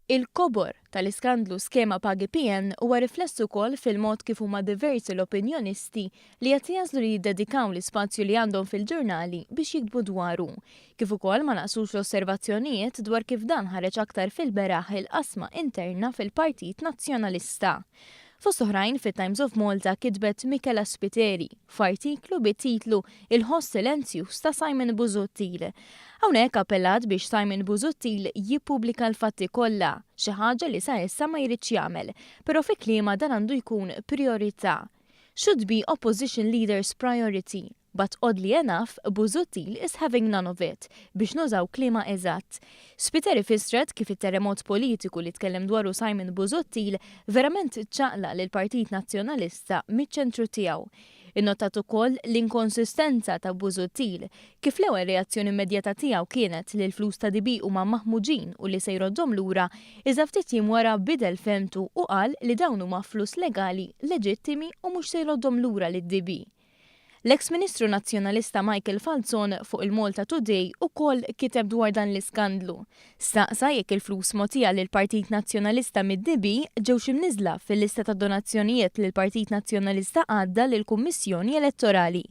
Il-kobor tal-iskandlu skema pagi PN huwa rifless ukoll fil-mod kif huma diversi l-opinjonisti li qed jagħżlu li jiddedikaw l-ispazju li għandhom fil-ġurnali biex jiktbu dwaru. Kif ukoll ma naqsux l-osservazzjonijiet dwar kif dan ħareġ aktar fil-beraħ il-qasma interna fil-Partit Nazzjonalista. Fost oħrajn fit-Times of Malta kitbet Michela Spiteri f'artiklu bit-titlu Il-ħoss silenzjuż ta' Simon Busuttil. Hawnhekk appellat biex Simon Busuttil jippubblika l-fatti kollha, xi ħaġa li sa issa ma jridx jagħmel, però fi kliemha dan għandu jkun prijorità. Should be opposition leader's priority. But oddly enough, Busuttil is having none of it, biex nużaw kliemha eżatt. Spiteri fissret kif it-terremot politiku li tkellem dwaru Simon Busuttil verament ċaqlaq lill-Partit Nazzjonalista miċ-ċentru tiegħu. Innotat ukoll l-inkonsistenza ta' Busuttil, kif l-ewwel reazzjoni immedjata tiegħu kienet li l-flus ta' DB huma maħmuġin u li se jroddhom lura, iżda ftit jiem wara bidel fehmtu u qal li dawn huma flus legali, leġittimi u mhux se jroddhom lura lid-DB. L-eks Ministru Nazzjonalista Michael Falzon fuq il-Malta Today ukoll kiteb dwar dan l-iskandlu. Staqsa jekk il-flus mogħtija lill-Partit Nazzjonalista mid-DB ġewx imniżżla fil-lista ta' donazzjonijiet li l-Partit Nazzjonalista għadda lill-Kummissjoni Elettorali.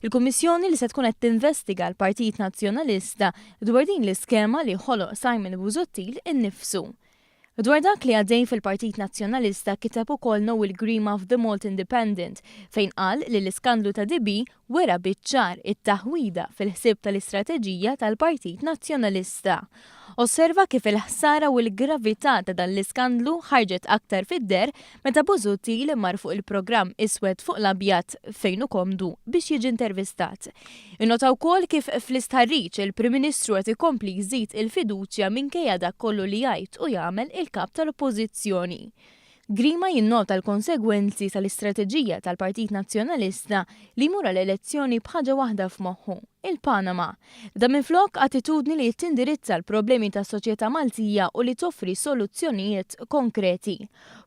Il-Kummissjoni li se tkun qed tinvestiga l-Partit Nazzjonalista dwar din l-iskema li ħoloq Simon Busuttil innifsu. Dwar dak li għaddej fil-Partit Nazzjonalista kiteb ukoll Noel Grima f'The Malta Independent fejn qal li l-iskandlu ta' DB wera biċ-ċar it-taħwida fil-ħsieb tal-istrateġija tal-Partit Nazzjonalista. Osserva kif il-ħsara u l-gravità ta' dan l-iskandlu ħarġet aktar fid-deher meta Busuttil mar fuq il-programm Iswed fuq l-Abjad fejn hu komdu biex jiġi intervistat. Innota wkoll kif fl-istħarriġ il-Prim Ministru qed ikompli jżid il-fiduċja minkejja dak kollu li jgħid u jagħmel il-Kap tal-Oppożizzjoni. Grima jinnota l-konsegwenzi tal-istrateġija tal-Partit Nazzjonalista li jmur għal elezzjoni b'ħaġa waħda f'moħħu, il-Panama. Dan minflok attitudni li tindirizza l-problemi tas-soċjetà Maltija u li toffri soluzzjonijiet konkreti.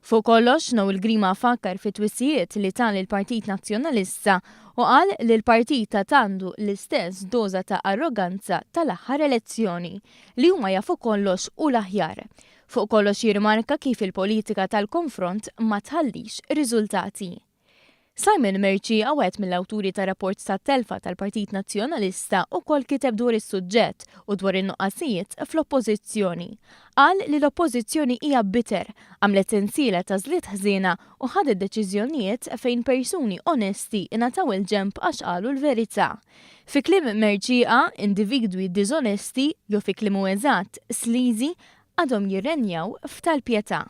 Fuq kollox, Noel Grima fakkar fit-twissijiet li ta lill-Partit Nazzjonalista u qal li l-partit għad għandu l-istess doża ta' arroganza tal-aħħar elezzjoni, li huma jafu kollox u l-aħjar. Fuq kollox jirrimarka kif il-politika tal-konfront ma tħallix riżultati. Simon Mercieca, wieħed mill-awturi ta' rapport tat-telfa tal-Partit Nazzjonalista, ukoll kiteb dwar is-suġġett u dwar in-nuqqasijiet fl-Oppożizzjoni. Qal li l-Oppożizzjoni hija bitter, għamlet sensiela ta' żliet ħżiena u ħadet deċiżjonijiet fejn persuni onesti ingħataw il-ġenb għax qalu l-verità. Fi kliem Mercieca, individwi diżonesti, jew fi kliemu eżatt, sleazy, għadhom jirrenjaw f'tal-pietà.